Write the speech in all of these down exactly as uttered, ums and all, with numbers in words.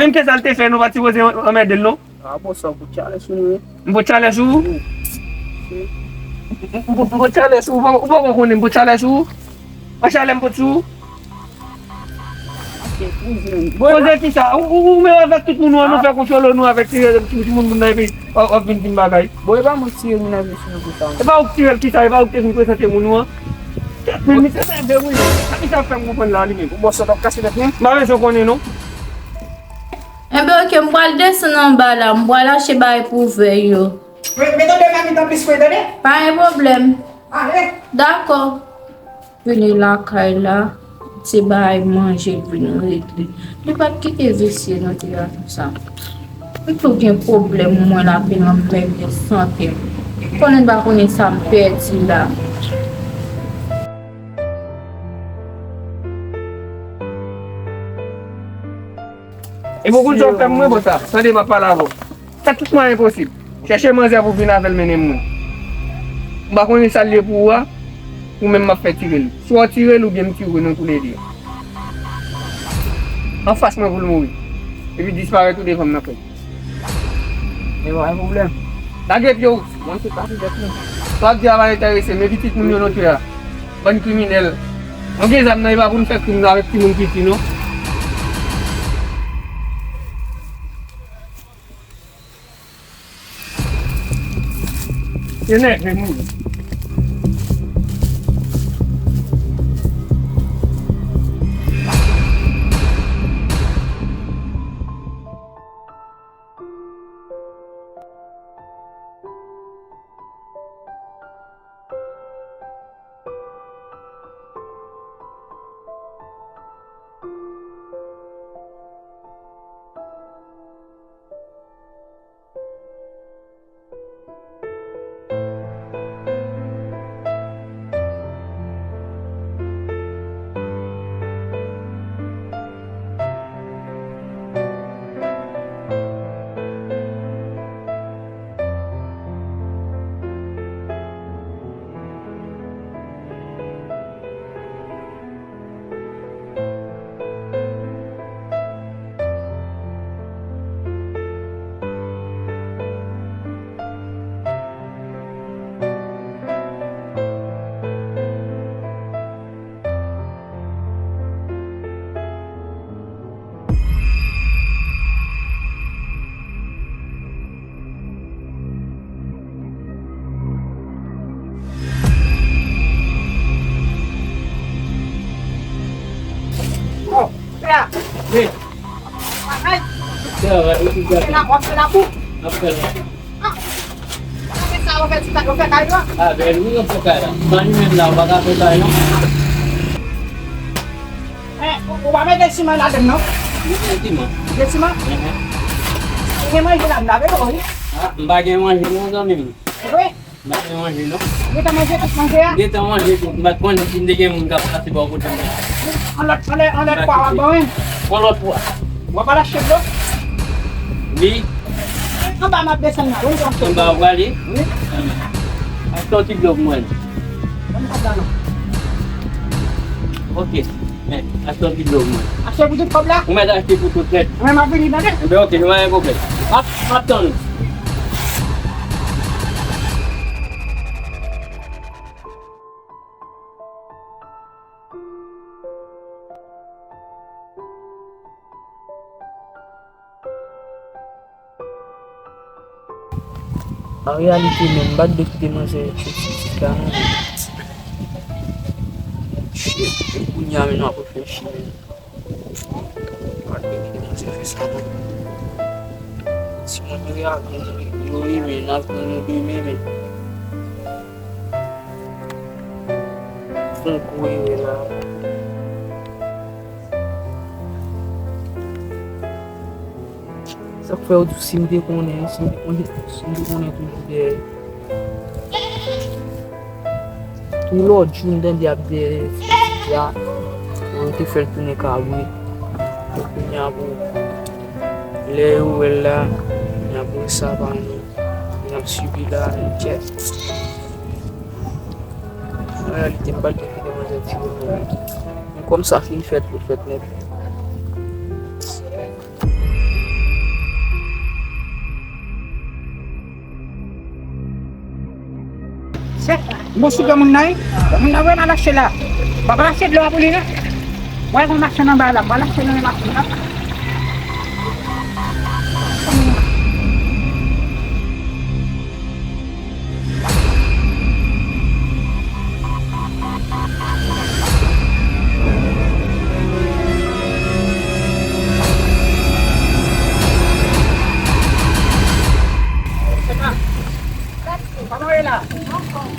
Menm ke sa l te fè, nou pa t sipoze anmède l, non. A, bon, sa bout chalè sou nou. M pot chalè sou ou? M pot chalè sou ou? Ou pa, ou pa konnen m pot chalè sou ou? An chalè m pot sou ou? Poze kisa? Ou, ou, ou menm avèk tout moun ou an, nou fè konfyolo nou avèk ti, ti, ti moun, moun nan, epi w ap, w ap vin di m bagay. Bon, e pa mwen ki tire moun nan vin sou nou konsa. E pa ou ki tire l kisa? E pa ou ki te vin prezante moun ou an? Tèt mwen, misye nève wi. Sa ki sa fè m konprann la li menm? Ou bò sòt ap kase tèt mwen? M pa bezwen konnen non. Enben, oke, m pral desann anba la, m pral achte bagay pou ouvè yo. Men, men tande, mamit, anplis mwen, tande? Pa gen pwoblèm. Ale. Dakò. Vini lakay la, se bagay manje l vin regle. Li pa t kite visye nan teyatrisa. M tou gen pwoblèm, mwen la vin anmède sante m. Konnen m pa konnen sa m pèdi la. E pou kounye a w fè m mwen bon sa. Tande, m ap pale avè w. Fè tout mwayen posib. Chèche manzè pou vin avè l mennen m mwen. M pa konnen sa l ye pou ou a, ou menm m ap fè tire l. Swa w tire l oubyen m tire w, nou toulede. Anfas mwen pou l mouri. Epi disparèt ou devan m nan fèt. E pa gen pwoblèm. Lage pye w. Mwen se pa fidèt non. Sa w ap di a pa enterese m, e pitit moun yo nou tye a. Bann kriminèl. Nou gen zam nan, e pa pou n fè krim nan avèk timoun piti non. Yo nève moun. Oh, frè. Wi. Travay. Travay, ou ki gade. Fè la, w ap fè labou. Ap fè labou. Ah. Sa yo fè ti kay, yo fè kay la? Ah, bèl, wi, yo fè kay la. Ban li menm la, ou pa ka fè kay, non? Eh, ou, ou pa mete siman ladann, non? Mete siman. Mete siman? Mhm. Ou gen manje ladan la, wi. Ah, m pa gen manje, non, zanmi m. Wi. M pa gen manje, non. Ou gentan manje tout manje a? M gentan manje tout. M pa t konnen si m te gen moun k ap pase bò kote m nan. Yon lòt, yon lòt, yon lòt fwa, w ap ban mwen. Yon lòt fwa. W ap al achte dlo? Wi. Anba m ap desann la. Wi, m ap desann. Anba w prale? Wi. Achte yon ti dlo pou mwen. Ban m kòb la, non. Ok. Men, achte yon ti dlo pou mwen. Achte pou tout kòb la? Ou mèt achte pou tout nèt. Mwen, m ap vini, tande? Enben, ok, nou pa gen pwoblèm. M ap, m ap tann ou. An reyalite menm, m pa t dwe kite manzè fè ti tit la non. Shit, e kounye a menm m ap reflechi menm. M pa t dwe kite manzè fè sa non. Si moun yo ap vin, yo renmen, n ap vin, nou renmen, men fè yon gwo erè la. Sa k fè yo di w si m te konnen, si m te konnen, si m te konnen toujou dèyè. Tou lòt jou m tande y ap dèyè Sylvia, pou yo te fè l tounen kabrit. Pou kounye a pou lè yo wè l la, y ap wè sa pa nou, y ap sibi la, kèt. An reyalite, m pa t dwe kite manzè tire mwen. Men kòm sa fin fèt, li fèt nèt. Bon, sou granmoun nan, wi. Granmoun nan vrèman lache la. Papa lache dlo a pou li, non. Mwen, yon machann anba la, mwen lache nan machann la.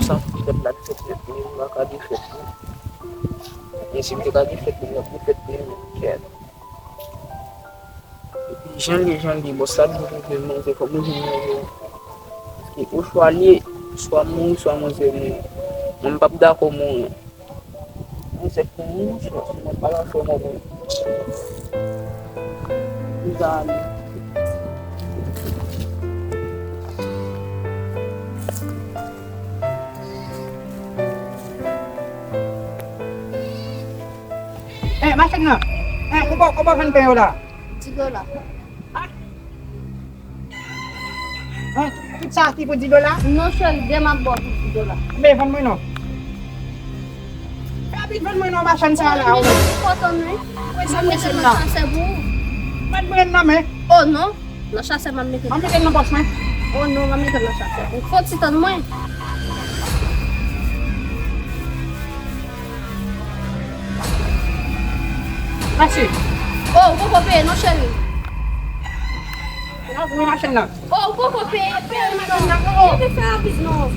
Sa ki fèt la, ki fèt nèt, li pa ka defèt li. Men si m te ka defèt li, m t ap defèt li, men kèt. Epi jan l ye, jan l ye, bòs la di m pou m jwenn manzè, fòk m jwenn manzè. Paske oswa l ye, swa m mouri, swa manzè mouri. Mwen, m p ap dakò mouri. Manzè pou mouri, swa mwen pa dakò mò pou li. Pou sa ale. Eh, machann nan. Eh, ou pa, ou pa vann pen yo la? Di dola. Ah. Hein, tout sa ki pou di dola? Non, cheri, de m ap ba w pou di dola. Men vann mwen non. Fè vit vann mwen non, machann sa la. Mwen kontan, wi. Mwen sa mwen se la. Mwen mwen nan men. Oh non. Nan chasè m ap mete l. M ap mete l nan pòch mwen. Oh non, m ap mete l nan chasè. Ou fò ti tann mwen. Mèsi. Oh, ou poko peye non, cheri. Nan pou machann nan. Oh, ou poko peye, peye non. Epi fè rapid non.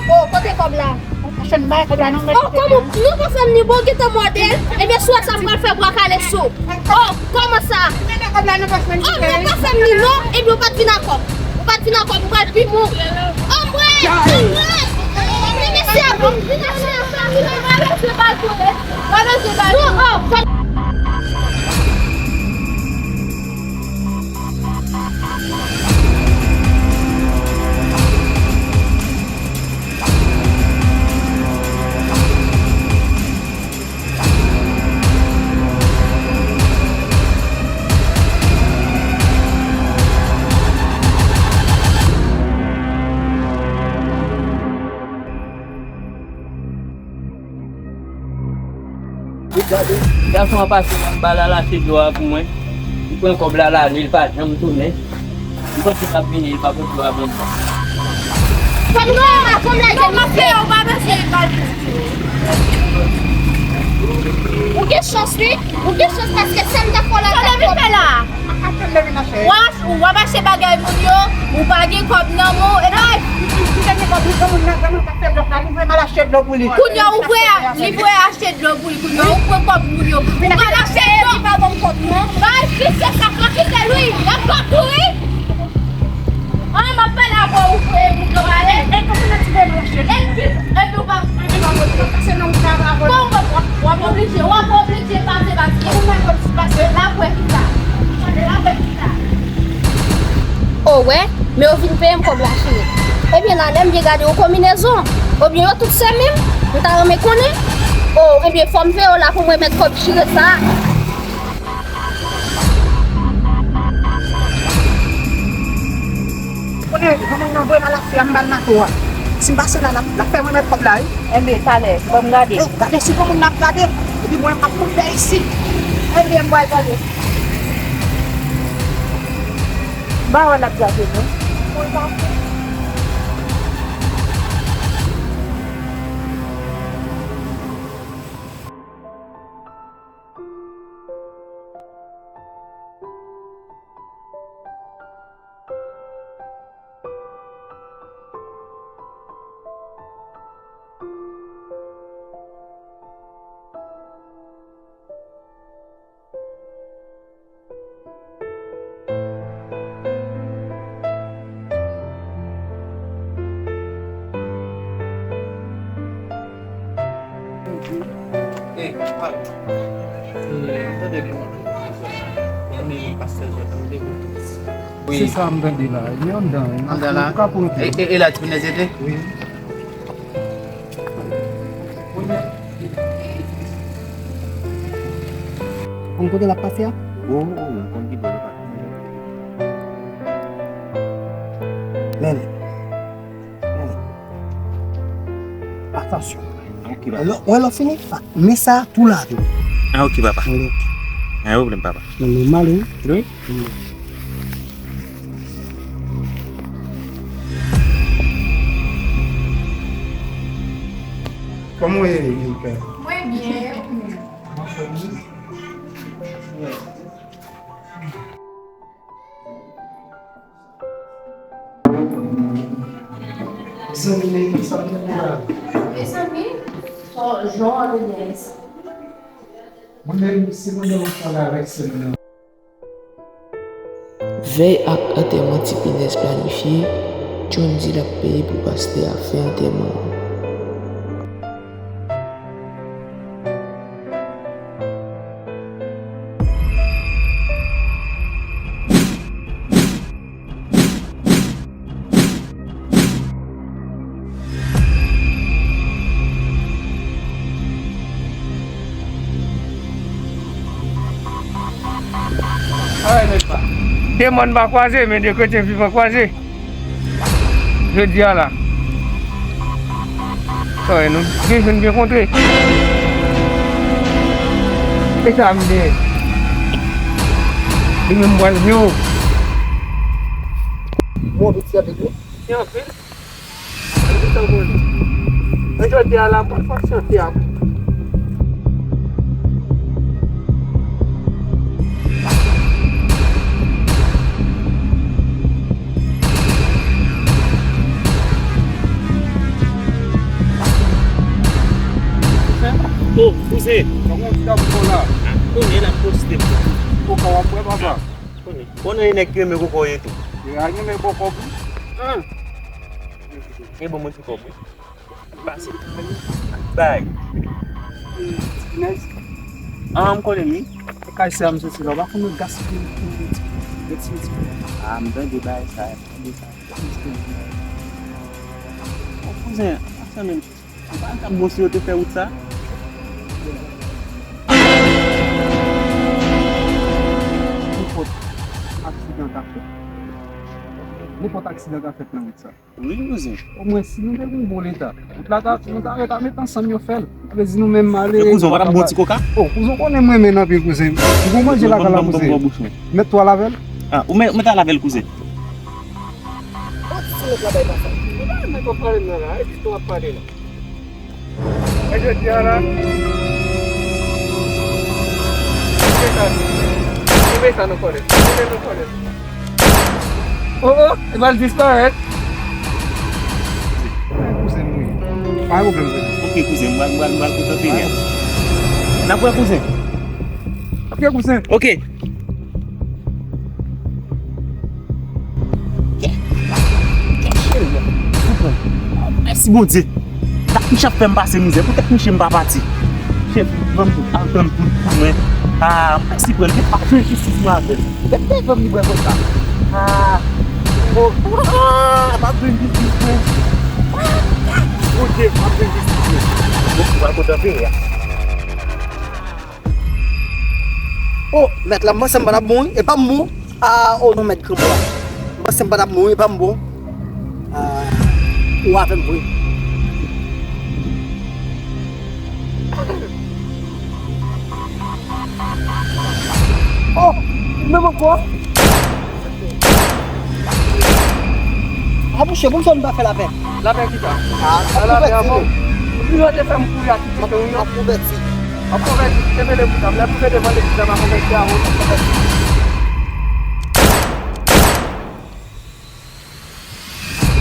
Oh, kote kòb la? Machann, bay kòb la non. Oh, kòman? Nou pa fè m ni bon, gentan mòde l. Ebyen, sou WhatsApp, m pral fè bwa kale sou. Oh, kòman sa? Mete kòb la nan pòch mwen. Oh, nou pa fè m ni non, epi ou pa t vin ak kòb. Ou pa t vin ak kòb, ou pral pi mouri. Oh, mwen! Oh, mwen! Mwen, mèsi a Bondye, vin achte yon fanmi, mwen pa bezwen bal koule. Mwen pa bezwen bal koule. Non, oh, fè Gason an pase nan bal la, lache dlo a pou mwen. Li pran kòb la, l ale, li pa janm tounen. M panse l ap vini, li pa pote dlo a ban mwen. Fò nou fè yon mason lage misye. Ou gen chans, wi. Ou gen chans paske sa m t ap fè w la, sa w t ap fè la. W ap, w ap achte bagay moun yo, ou pa gen kòb nan men w, e pa Li voye m al achte dlo pou li. Kounye a ou voye, li voye achte dlo pou li. Kounye a ou pran kòb moun yo. Ou pral achte dlo. Li pa ban m kòb non. Bay, Kris se sa, kite l wi. L ap kòb tou wi. An, m ap pale avè w, ou voye moun yo ale. E kòman nan ti voye m al achte dlo? Epi, epi ou pa, epi ou pa voye. Pase nan ou ka pa voye. Bon, w ap, w ap oblije, w ap oblije pase paske. Ou mwen pase. L ap wè ki sa. L ap wè ki sa. O wè, men yo vin peye m kòb la cheri. Ebyen la, lè m byen gade yon konbinezon, oubyen yo tout se menm, m ta renmen konnen. O, ebyen fò m veye w la pou m remèt kòb chire sa a. Konnen, granmoun nan voye m al achte a, m ba l mato a. Si m pase la, l ap, l ap fè m remèt kòb la wi. Enben, talè, ban m gade. Yo, gade si granmoun nan ap gade, epi mwen m ap kouri vè isit. Enben, m pral gade. M pa wè l ap gade non. Se sa m tande la. Li anndan. Anndan la. Ou ka pou antre. E, e, e la, ti pinèz ete? Wi. Konn kote l ap pase a? Wi, wi, wi, m konn ki bò l ap pase. Men li. Men li. Atansyon. Ok, papa. Lè, wè lè w fini, men sa tou la tou. Ah, ok, papa. Wi. Pa gen pwoblèm, papa. Men li mal, wi. Wi. Kòman w ye, Jennifer? Mwen byen, e ou menm? Anfòm, wi. Zanmi, men ki sa m gen la? Mezanmi, jan w ap byen sa. Mwen menm, se mwen menm k pale avèk sè m nan. Vèy ak antèman Ti Pinèz planifye, John di l ap peye pou pastè a fè antèman an. De mòn pa kwaze, men de kretyen vivan kwaze. Jodi a la. Sa wè nou byen jwenn, byen kontre. E sa m byen. Li menm m pral jwenn ou. Bon, tout sèvis wi. Gen anpil. Anpil tan pou li. Men jodi a la, m pa fòk chante ak ou. Oh, kouzen. Kòman w ti ap fè la? Ah, konnen l ap poste m. Ou ka w ap wè, papa. Konnen. Konnen nèg ki renmen koko ye tou. Yo a renmen bò kòb wi. An. E bon, mwen ti kòb wi. Pase. Bay. Nice. Ah, m konnen l wi. E kay sè a m soti la, w pa konn yo gaspiye pou ti, ti, ti. Ah, m tande bay sa, m tande sa. Bon, kouzen, sa menm. Ou pa t ap bon si yo te fè wout sa? Nenpòt aksidan ka fèt. Nenpòt aksidan ka fèt nan wout sa. Wi, kouzen. Omwen, si nou te gen yon bon leta, wout la ta, nou ta, yo ta met ansanm yo fè l. Sa vle di nou menm ale. Men kouzen, ou pa t ap bon ti koka? Oh, kouzen, ou konnen mwen renmen anpil, kouzen. M gon manje lakay la, kouzen. Mèt tou al avè l. Ah, ou mèt, mèt al avè l, kouzen. Bon, ti sou lòt la bay papa. Ou pa renmen kòb pale nan la, e di tou ap pale la. E jodi a la. Kouzen sa. Kouzen sa nan kòlè. Kouzen nan kòlè. Oh, oh, e pral disparèt. Kouzen m wi. Pa gen pwoblèm, frè. Ok, kouzen, m pral, m pral, m pral kontante li a. N ap wè, kouzen. Ok, kouzen. Ok. Kè, kè cheri a. Mèsi Bondye. Sa misye ap fè m pase mizè. Poutèt misye m pa pati. Chèf, ban m atann pou, pou mwen. Ah, mèsi frè m. Gen pa jwenn jistis mwen avè l. Gade fè m li bwè konsa. Ah. Oh. Ah, pa jwenn jistis mwen. Ah, Bondye, pa jwenn jistis mwen. Bon, mwen kontan fè a. Oh, mèt la, m panse m pa t ap bon, wi. E pa m bon. Ah, oh non, mèt granmoun la. M panse m pa t ap bon, wi, e pa m bon. Ah, ou avè m vre. Oh, ou menm ankò? Ah, mouche, poukisa nou pa fè lapè? Lapè ki sa? Ah, ap lapè konvèti. Ou bliye te fè m kouri a ti kote w yo. Ap konvèti. Ap konvèti, te mele bouda m. Lè m rive devan legliz la, m a konvèti avè w.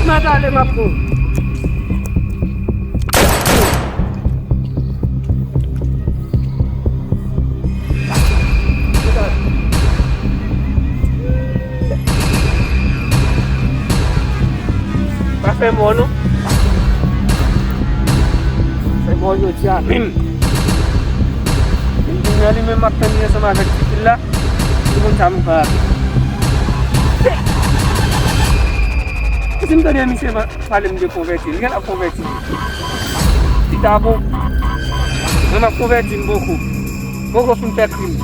Mwen ta ale, m ap pran. Pa fè mò non. Fè mò jodi a menm. Enjenyè li menm ap tann li ansanm avèk ti fil la. Tout moun sa m pa. Si m tande misye pa- pale m de konvèti, li genlè ap konvèti. Li ta bon. Mwen m ap konvèti m poko. Poko fin fè krim.